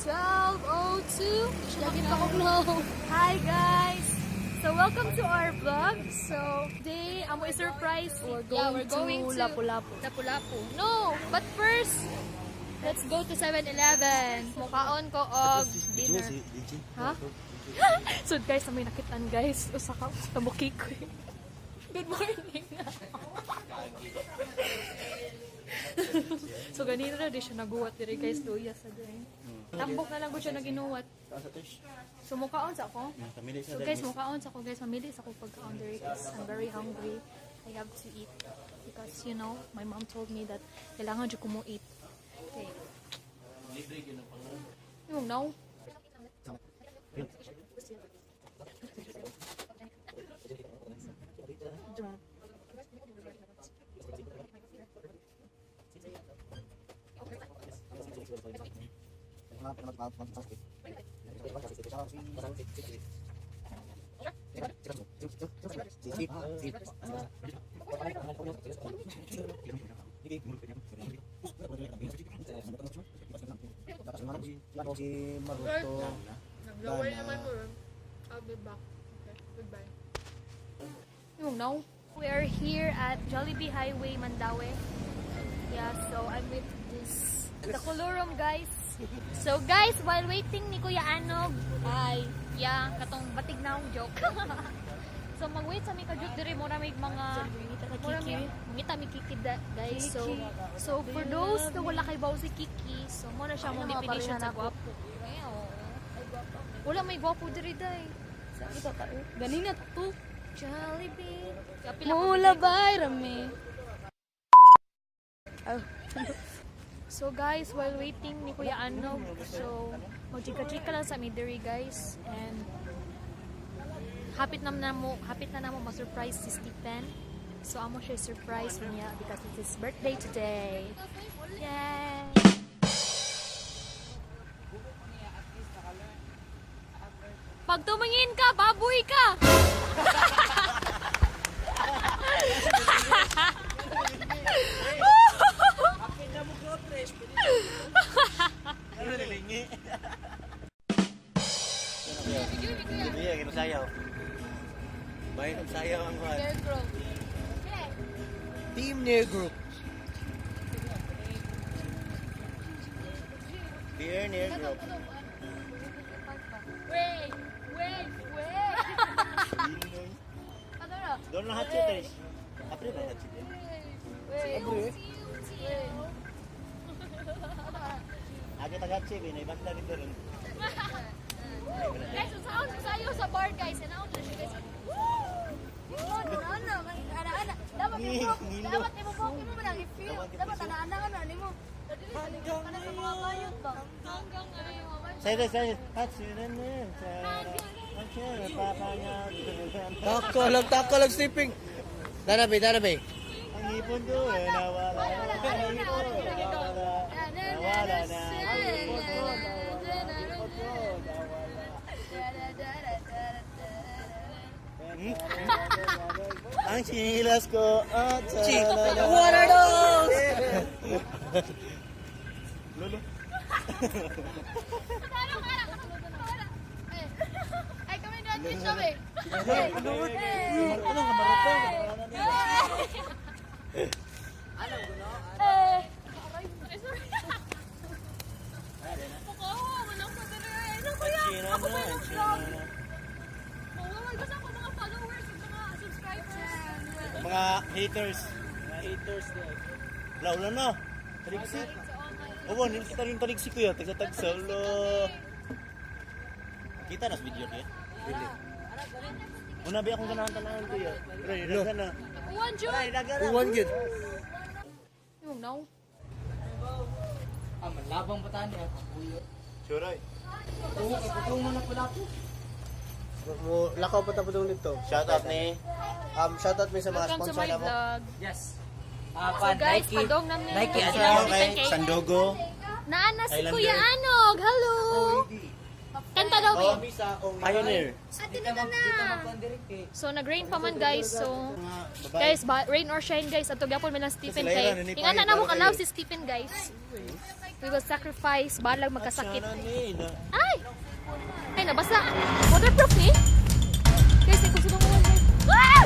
12:02. Lagi pa ko no. Hi guys! So welcome to our vlog. So today, amo surprise. We're Yeah, going we're going to to Lapu-Lapu. Lapu-Lapu. No, but first, let's go to 7-Eleven. Mukaon ko og dinner. Ha? So guys, may nakitaan guys. Usa ka tabuki ko. Eh. Good morning. So ganito na di siya naguwat diri guys, luya sa diri. Tambok na lang ko siya naginuwat. So mukaon sa ako. So guys, mukaon sa ako guys, mamili sa ako pagkaon diri because I'm very hungry. I have to eat because my mom told me that kailangan jud ko mo eat. Okay. Yung no. Si Maruto. Naglaway naman mo. I'll be back. Okay, goodbye. Yung no. We are here at Jollibee Highway, Mandaue. Yeah, so I'm with this the colorum guys. So guys, while waiting ni Kuya Anog, ay, yeah, katong batig na akong joke. So mag-wait sa mi kajut diri mo na may mga mura may mangita mi Kiki guys. So for those na wala kay bawo si Kiki, so mo na siya mong definition sa gwapo. Wala may gwapo diri day. Sa ito ta. Ganina to. Jollibee. Kapila ko Mula bay rami. So guys, while waiting ni Kuya Anog, so magchika-chika lang sa Midori guys and hapit na namo ma-surprise si Stephen. So amo siya surprise niya because it's his birthday today. Yay! Pag tumingin ka, baboy ka! Iya, gino sayaw. Bayan ang sayaw ang kuwan. Team Near Group. Dear Near Group. Wait! Wait! Wait! Doon na hatchit eh. Apre na hatchit eh. Wait! Aga tag hatchit eh, naibanda dito ron. Guys, usaon sayo sa bar guys. Anaon na siya guys. Oh, ana ana ana. Dapat imo dapat imo mo man ang i-feel. Dapat ana ana ana nimo. Kana sa mga bayot ba? Hanggang ngayon. Say say hatchit na na. Hatchit papa niya. Tako lang sleeping. Darabi, darabi. Ang ipon ko eh, nawala. Ang ipon ko, nawala. Nawala na. Ang ipon ko, nawala. Ang ipon ko, nawala. Ang sinilas ko at What are those? Lolo. Ay, kami na siya eh. Ano? Ano ka marupa? Eh. Ay, sorry. Mukha, wala ko dali. Ano kuya? Ako pa yung vlog. Mawawal kasi ako mga followers at mga subscribers. Mga haters. Mga haters. Wala, wala na. Tarigsi. Oo, kita rin tarigsi kuya. Tagsa-tagsa. Wala. Kita na sa video kuya. Dili. Una ba akong ganahan tanahan kuya? Pero na. Uwan, Jun. Uwan gyud. Yung no. Ah, malabang pa tayo. Kapuyo. Sure. Oo, kaputong na pala po. Mo lakaw pa tapos dito. Shout out ni Shout out mi sa mga Welcome to sponsor my na mo. vlog. Yes. Ah, So pan, guys, Nike. padong namin. Nike, Sila Adidas. si kay Sandogo. Naana si Islander. Kuya Anog. Hello. Kanta daw Mandaue. Pioneer. Ate na na. So nag-rain pa man, guys. So guys, ba, rain or shine, guys, ato gyapon man lang Stephen kay. Ingana na mo kalaw si Stephen, guys. We will sacrifice balag magkasakit. Ay! Ay, nabasa. Waterproof ni? Guys, ay kung mo, guys. Ah!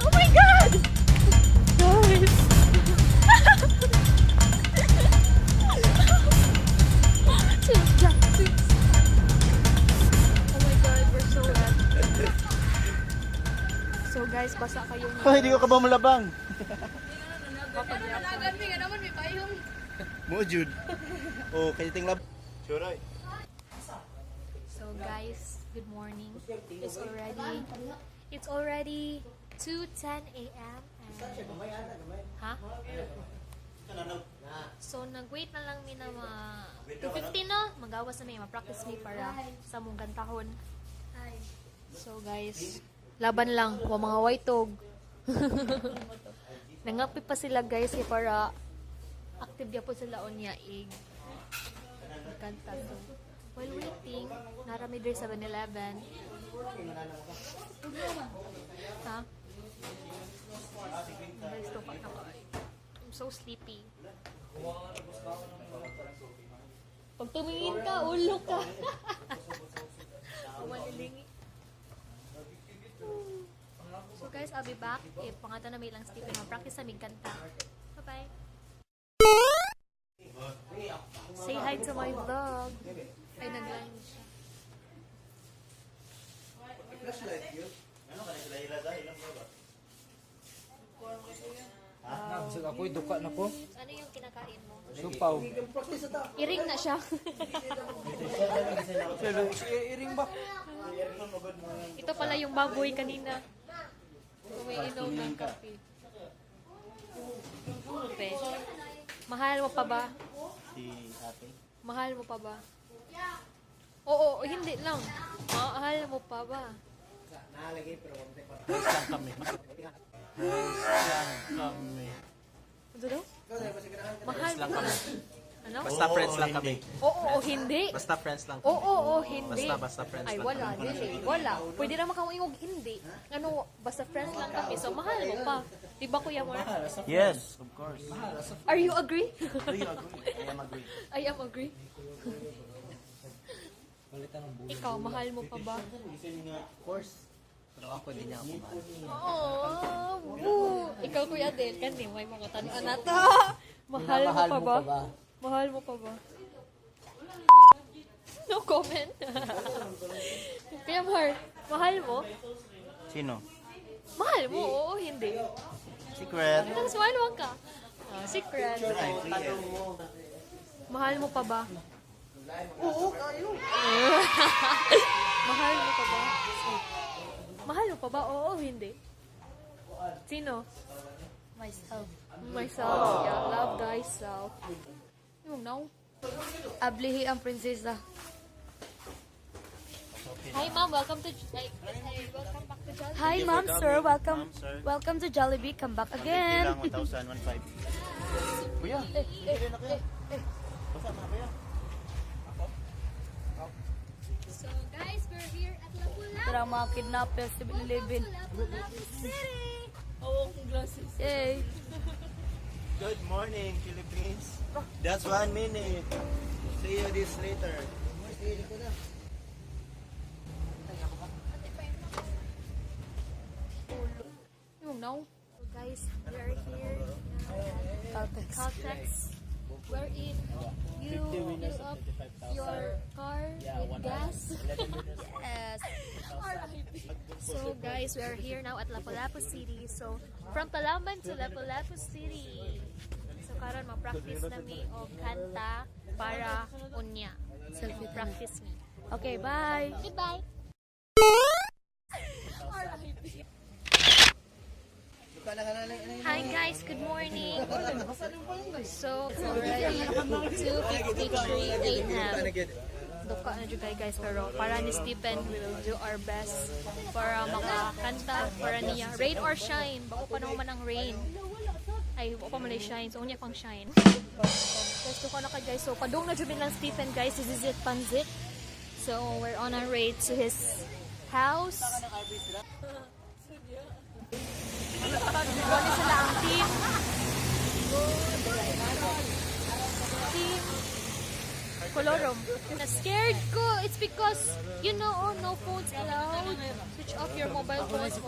Oh my God! Guys! Two, yeah, six. Oh my God, we're so wet. So guys, basa kayo. Hoy, di ko ka ba malabang? Nanagan mi nga naman may payong. Mo jud. Oh, kay ting lab. Churay. So guys, good morning. It's already 2:10 a.m. And, ha? So nag-wait na lang mi na ma 2:15 no, magawas na mi, ma-practice mi para sa mong kantahon. So guys, laban lang wa mga whitog. Nangapi pa sila, guys, kay para active gyapon sila unya ig kanta. So, while waiting, naa ra mi diri 7-Eleven. Ha? Guys, tupa na ko. I'm so sleepy. Pag tumingin ka, ulo ka. Umalilingi. So guys, I'll be back. If pangata na may lang Stephen, mag-practice sa mig kanta. Bye-bye. Say hi to my vlog. Ay, nag-line siya. Ano ka sila ilada ilang ba? Bisag ako'y duka na ko. Ano yung kinakain mo? Supaw. Iring na siya. Iring ba? Ito pala yung baboy kanina. Umiinom ng kape. Kape. Mahal mo pa ba? Si ate. Mahal mo pa ba? Oo, hindi lang. Mahal mo pa ba? Friends lang kami. Friends lang kami. Ano daw? Mahal mo pa ba? Ano? Basta friends lang kami. Oo o hindi. Basta friends lang kami. Oo o hindi. Basta friends Ay, lang wala. kami. Dili. Wala. Pwede naman kang ingog hindi. Ano, basta friends lang kami. So, mahal mo pa. Diba, Kuya Mark? Yes, of course. Are you agree? Do you agree? I am agree. I am agree. Ikaw, mahal mo pa ba? Of course. Pero ako, hindi niya ako mahal. Oo, boo. Ikaw, Kuya Del, kani may mga tanuan na to. Mahal mo pa ba? Mahal mo pa ba? No comment. Kuya Mar, mahal mo? Sino? Mahal mo? Oo, hindi. Secret. Tapos mahal ka. Ah, secret. Mahal mo pa ba? Oo, kayo. Mahal mo pa ba? Mahal mo pa ba? Oo, hindi. Sino? Myself. Myself. Yeah, love thyself. You know. Ablihi ang prinsesa. Hi, ma'am. Welcome to ay, ay, welcome back to Jollibee. Hi, you for ma'am, sir. coming. Welcome, Ma'am, sir. welcome to Jollibee. Come back again. Lang 1,000, 1,500. Kuya, eh, na kuya. Basta na kuya. So, guys, we're here at Lapu-Lapu. Tara mga kidnappers, 7-Eleven. Lapu-Lapu City. Yay. Good morning, Philippines. That's one minute. See you this later. You know. So, guys, we are here at Caltex. Caltex, wherein you fill up your car with gas. Yes. So guys, we are here now at Lapu-Lapu City. So from Talamban to Lapu-Lapu City. So karon ma-practice na mi og kanta para unya. Selfie Practice mi. Okay, bye. Goodbye. Hi guys, good morning. So it's already 2:53 a.m. Duka na jud kayo, guys, pero para ni Stephen, we will do our best para makakanta para niya, rain or shine. Bako pa naman ang rain, ay wala pa man ay shine, so unya pang shine, guys. Duka na kay, guys. So padung na jud mi lang Stephen, guys. This is it, panzit. So we're on our way to his house. Ano sila ang team? Team Colorum. Na-scared ko. It's because, oh, no phones allowed. Switch off your mobile phones.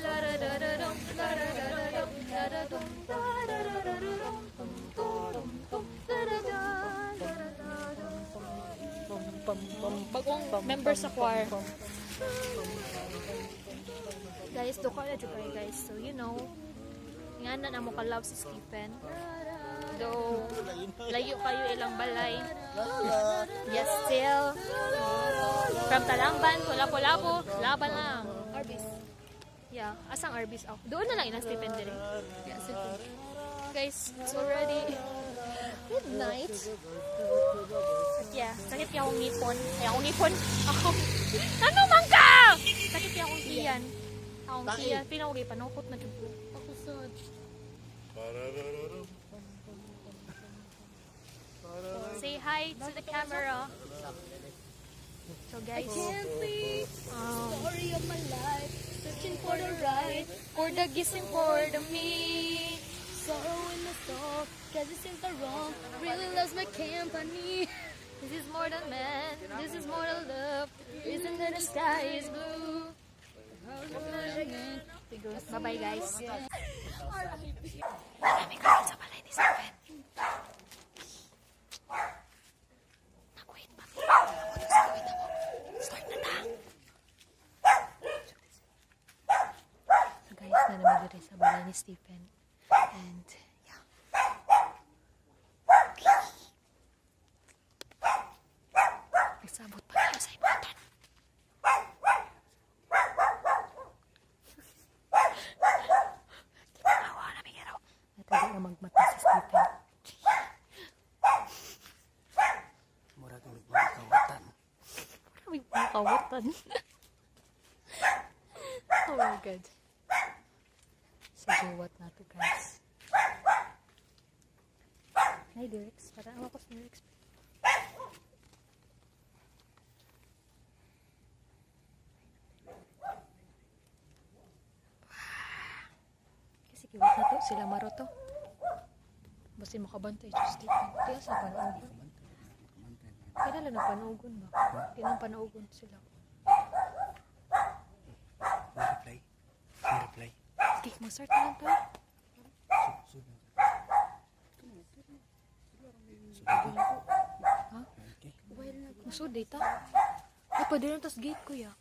La-da-da-da-dum, la-da-da-da-dum, la-da-dum, la-da-da-da-dum, tum, tum, tum, la-da-da, la-da-da-dum. Bagong member sa choir. Guys, duka na jud kayo, guys. So, nga na namo ka love si Stephen. Though, layo kayo ilang balay. Yes, still. From Talamban to Lapu-Lapu, laban lang. Arbis. Yeah, asang Arbis ako. Doon na lang ilang Stephen dire. Yeah, cellphone. Guys, it's already midnight. But yeah, sakit niya akong ngipon. Ay, akong ngipon. Ako. Ano man ka? Sakit niya akong tiyan. Akong tiyan. Pinawagay, panukot na jud ko. Ako sad. Say hi to the camera. So guys, Can't leave. Story of my life. Searching for the right. for the gising for the me. Sorrow in the soul. Cause it seems the wrong. Really loves my company. This is more than man. This is more than love. Reason that the sky is blue. Bye-bye, guys. Marami karon sa balay ni Stephen. Nag-wait pa. Wait ako. Start na ta. So guys, na naman diri sa balay ni Stephen. And yeah. Nagsabot pa kayo sa ibutan. Ginawa na may garaw. Natagi na magmata si Stephen. Mura kang kawatan. May kawatan. Oh my God. Sige, what na to, guys. Nay, lyrics. Parang ako sa lyrics. Kasi kiwat na to, sila maroto. Basin makabantay, Diyos Stephen. Kaya sa panaugon. Kaya lang nagpanaugon ba? Kaya nang panaugon sila. May reply. May reply. Sige, mag-start na lang tayo. Ha? Musod data? Ay, pwede lang tas gate, kuya.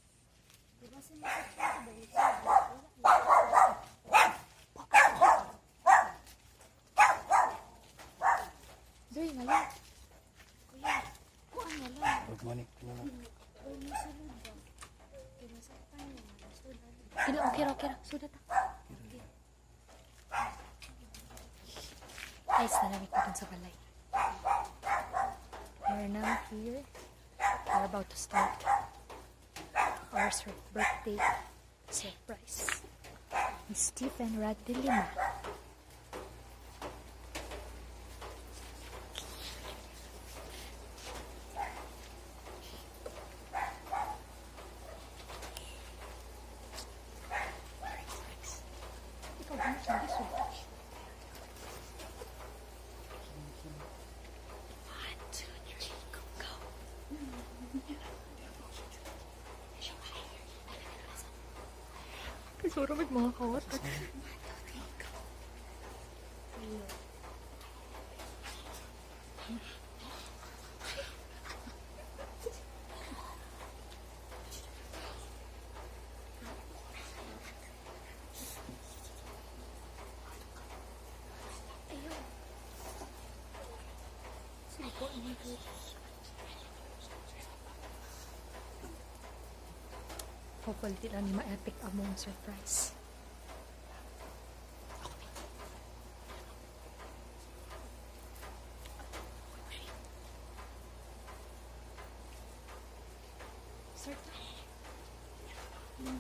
Doy, ngayon. Kuya, kuan na lang. Good morning. Ano na? Kila, okay ra, okay ra. Suda ta. Guys, nalamig ko dun sa balay. We are now here. We're about to start our birthday surprise. Ni Stephen Rad de Lima. Ikaw ba? Sige, suda. One, two, three, go, go. Siguro may mga kawat. Hopefully, di lang ni ma-epic among surprise. Start na.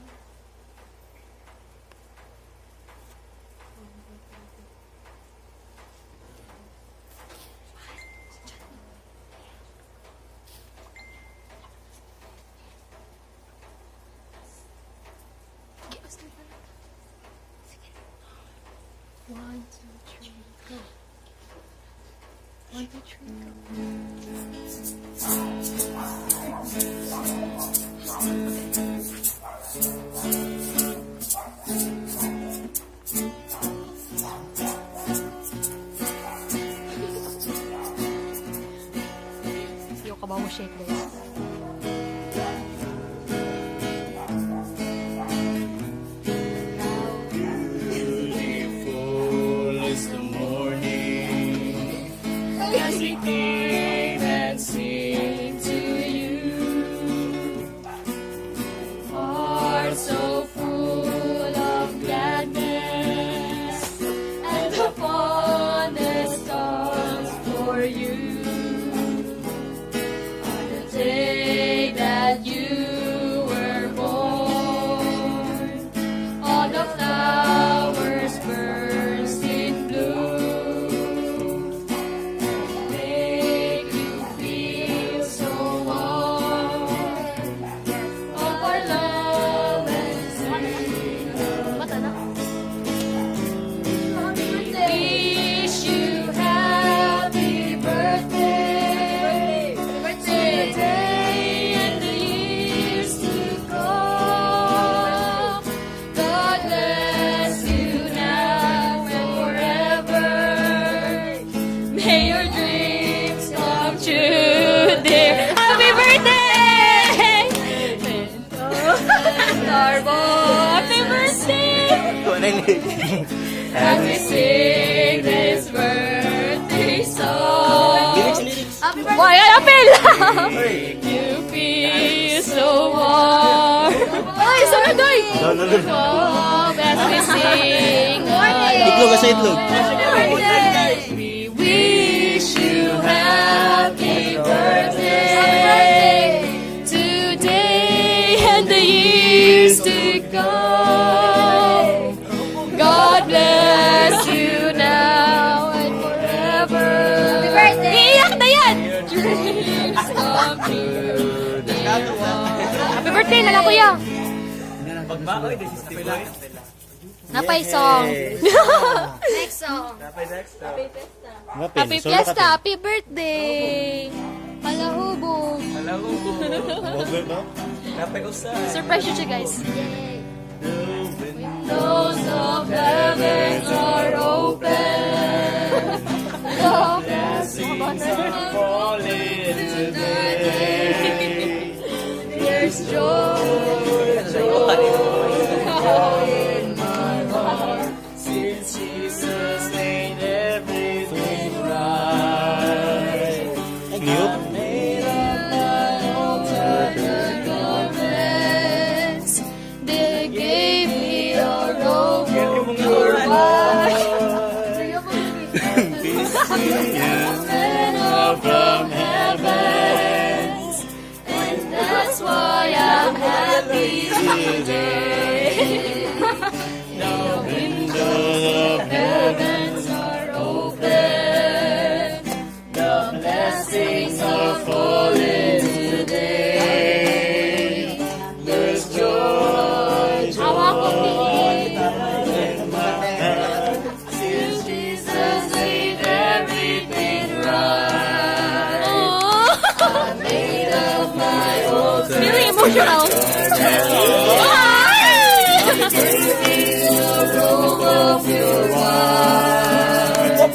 Two, three, go. One, two, three, go. Yo, kabaw mo shake, guys. Beautiful is the morning as we came and sing to you. Heart so full of gladness and the fondest songs for you. On the day that you were born, all the flowers burst in bloom. Make you feel so warm. Of our love and wish you happy birthday to the day and the years to come. God bless you now and forever. May your dreams come true, dear. Happy birthday! Starbo, happy birthday! As we sing this birthday song. Lyrics, lyrics. Happy birthday! Why, apel! You feel so warm. Ay, sunod, oy! No, no, no. Oh, as we sing Itlog, asa itlog? We wish you happy birthday today and the years to come. God bless you now and forever. Happy birthday! Iiyak na yan! Dreams come true. Happy birthday na lang, kuya. Napay song. Next song. Happy fiesta, happy birthday! Palahubog. Surprise you guys. Windows of heaven are open. The blessings are Falling today. There's joy, joy in my heart. Since Jesus made everything right. Lihok. Made up my The garments they gave me a robe of pure white. From heaven. And that's why I'm happy today. The windows of heavens are open. The blessings are falling today. There's joy, joy in my heart. Since Jesus made everything right. I made up my own. Feeling emotional. Robe of pure white.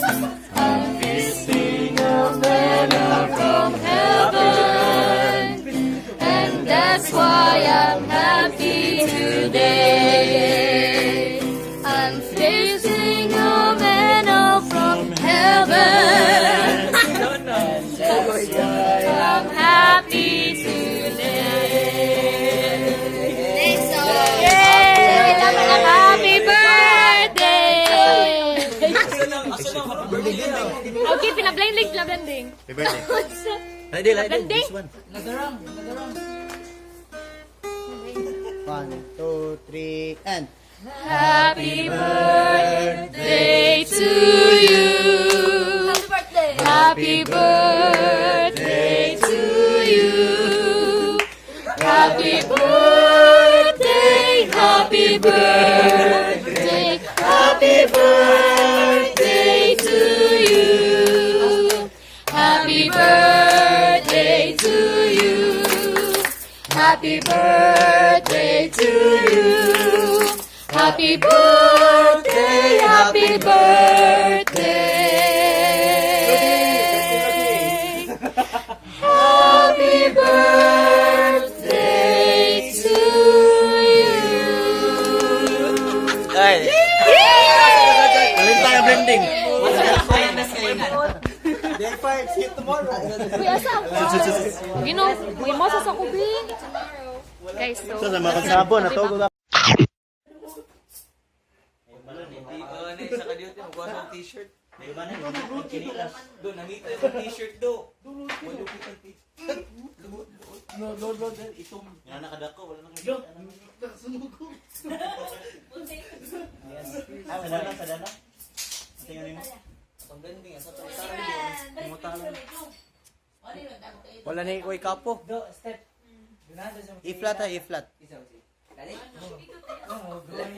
I'm feasting a manna from heaven, and that's why I'm happy today. I'm facing a manna from heaven. That's why I'm happy today. Next song. Yay! Happy birthday! Okay, pinablending, pinablending. Happy birthday. Ready, ready. Blending. This one. Nagarang, nagarang. One, two, three, and. Happy birthday to you. Happy birthday! Happy birthday to you. Happy birthday, happy birthday, happy birthday. Happy birthday to you. Happy birthday, happy birthday. Happy birthday to you. Ay! Alin tayo blending? Day 5, see you tomorrow. Uy, asa ang Gino, may masa sa kubi. Guys, so Sa mga sabon, nato. Sa kadyot yung kuha sa t-shirt. Do, nangita yung t-shirt do. Nga nakadako, wala nang nakita. Ah, sadana, sadana. Tingnan mo. Ang blending, asa to? Wala na ikoy kapo. Do, step. I-flat ha, i-flat. Abot na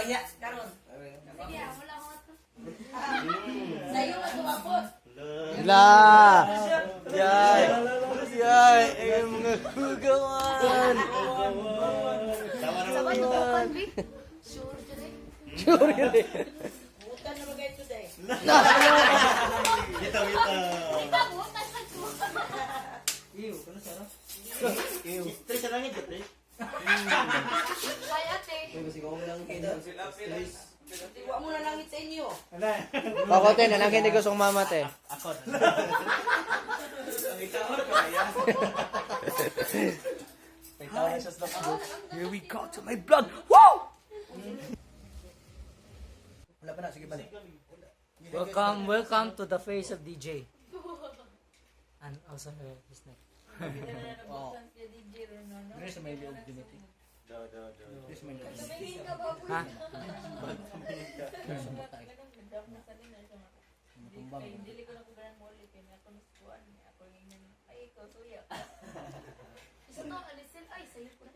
niya. Karon. Sige, wala ko ato. Sayo nga tumabot. La! Yay! Yay! Ay, mga hugawan! Sabay to kan bi. Sure dyan eh. Sure yun eh. Butan na magay today. Dito, dito. Butan sa ko. Tres na lang ito, tres. Bye, ate. Iwa mo na langit sa inyo. Ako te, nanangkin ko sa mama te. Ako. Here we go to my vlog. Woo! Wala pa na, sige balik. Welcome, welcome to the face of DJ. And also her, his neck. Dito sa may liog din ito. Dito sa may liog. Ha? Isa to, alisin. Ay, sayo ko.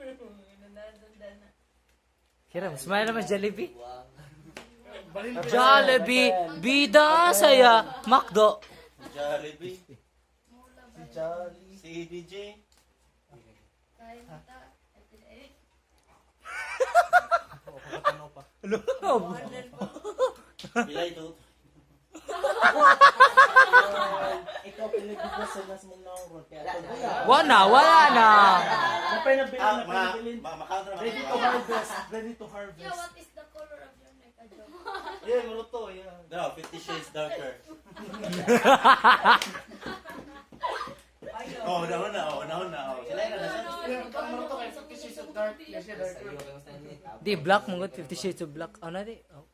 Kira, smile naman Jollibee. Jollibee, bida saya, Macdo. Jollibee. Si Jolly. Si DJ. Bila ito. Ikaw pinagbigasan na sa mga naurot. Kaya Wala, wala na. Ah, mga, mga makounter na Ready to harvest. Ready to harvest. Yeah, what is the color of your neck, Ajo? Yeah, maruto. Yeah. No, 50 Shades Darker. Oh, naon na, oh, naon na. Oh. Sila na nasa. Maruto kay 50 Shades of Dark. Yes, yeah, darker. Di, black, mga 50 Shades of Black. Ano di? Oh.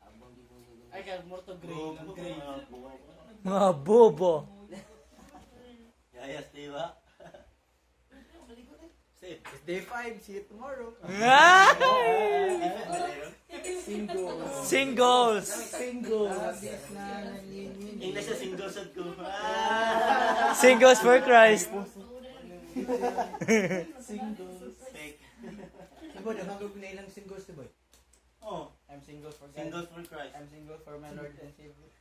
Ay, kaya maruto gray. Gray. Mga bobo. Yayas, di ba? Safe. It's day 5, see you tomorrow. Singles. Singles. English na single sad ko. Ah! Singles for Christ. Singles. Fake. Diba, daghang na ilang singles, diba? Oh, I'm single for God. singles for Christ. I'm single for my Lord and Savior.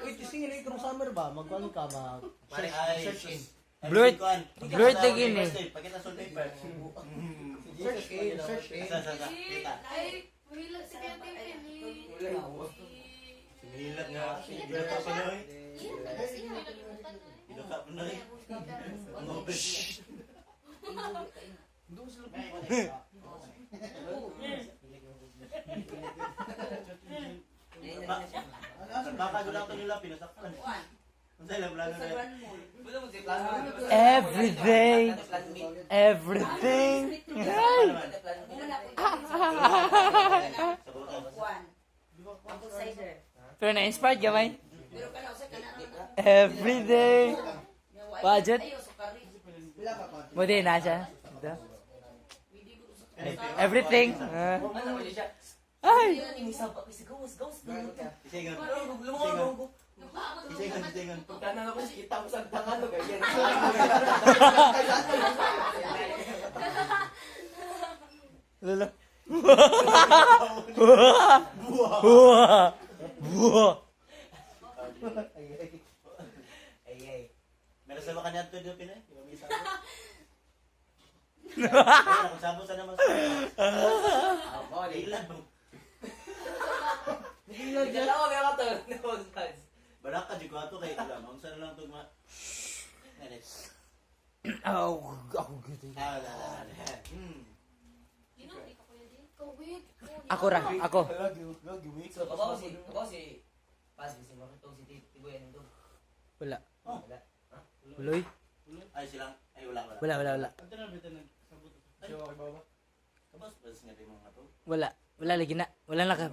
Wait, singin eh, karong summer ba? Magkuhan ka, mag... Ay, Search in. Blurt. Blurt again eh. Pakita sa paper. Search in, search in. Sa, sa, sa. Kita. Ay, mahila si Kuya Pimpin. Sinilap nga. Giluka pa noy. Giluka pa noy. Ang open. Baka gulang to nila, pinasaktan. Ang sa'yo, plano na yun. Every day, everything. Sa butas. Apple cider. Pero na-inspired gamay. Pero kana usa kana. Every day. Budget. Ayo sukari. Mo din na siya. Ito. Everything. Ah. Ay! Isingan. Isingan. Isingan, isingan. Lala. Buwa. Buwa. Ay, ay. Meron sa baka niya ito Pinay? Di ba may sabot? Wala, kung sabot sana mas. Ako, di. Ilan. Dalawa kaya ka to. Baraka di ko ato kay ilan. Unsa na lang tugma. Nalis. Aw, ako gito. Ah, wala, wala, wala. Hmm. Kawit. Ako ra, ako. So, kabaw si, pas, si Marito, si Tiboy, ano to? Wala. Oh. Wala. Uloy. Ay silang ay wala wala. Wala, wala, wala. Kabas bas nga di mo nga to. Wala. Wala lagi na. Wala na ka.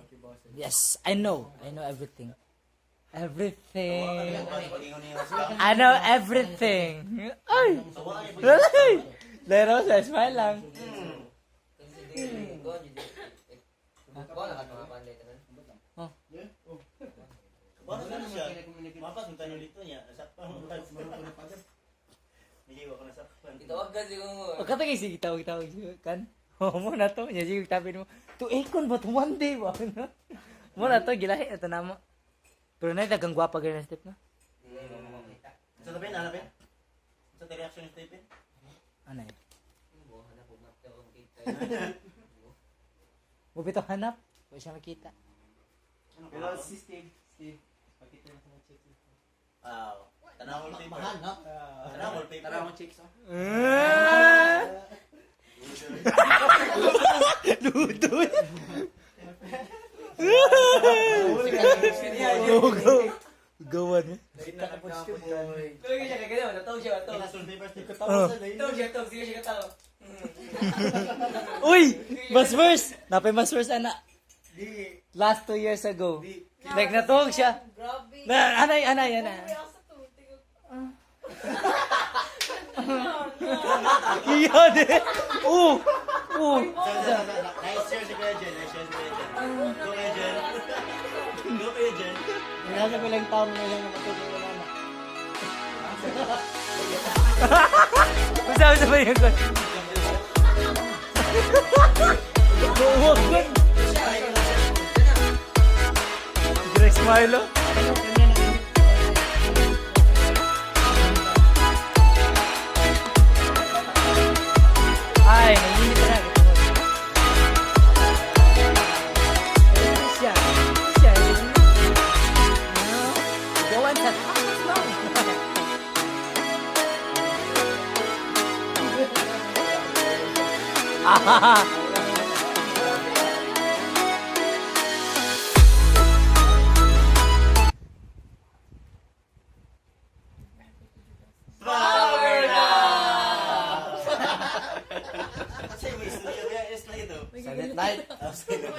Yes, I know. I know everything. Everything. I know everything. Ay! Ay! Lero sa smile lang. Considering, go, yun, go, nakatama tanan. Kabas na siya. Mapas mo tayo dito niya. Nasakpan mo. Hindi ko nasakpan. Itawag ka siguro. O katagay sige tawag tawag kan. Oh, mo na to. Nya sige tabi mo. To akon but one day ba. Mo na to gilahi ato namo. Pero na dagang gwapa gani na step no. Sa tabi na hanapin. Sa reaction ni Stephen. Ano yun? Mo bitaw hanap. Wa siya makita. Pero si Steve, Steve, pakita na sa mga chicks. Ah, tanaw wallpaper. Mahal na. Tanaw wallpaper. Tara mo chicks, oh. Ludoy. Go go. Gawan mo. Lagi siya kagano, natawag siya, natawag. Kailas wallpaper Steve. Oh. Tawag siya, tawag, sige siya katawag. Uy! Mas worse! Napay mas worse, ana. Last 2 years ago. Like, natuwag siya. Grabe. Na, anay, anay, anay. Uy, ako sa tutig. Iyan eh. Oo! Oo! Nice share si Kuya Jen. Nice share si Kuya Jen. Go Kuya Jen. Go Kuya Jen. Nasa ko lang taon na lang matulog wala na. Usa, usa pa yun. Buwag ko. Greg smile, oh. Ay, nanginit na. Siya. Siya. Gawan sa taas lang. Ah! Power na! Kasi may studio kaya is na ito. Silent night. Ah, silent.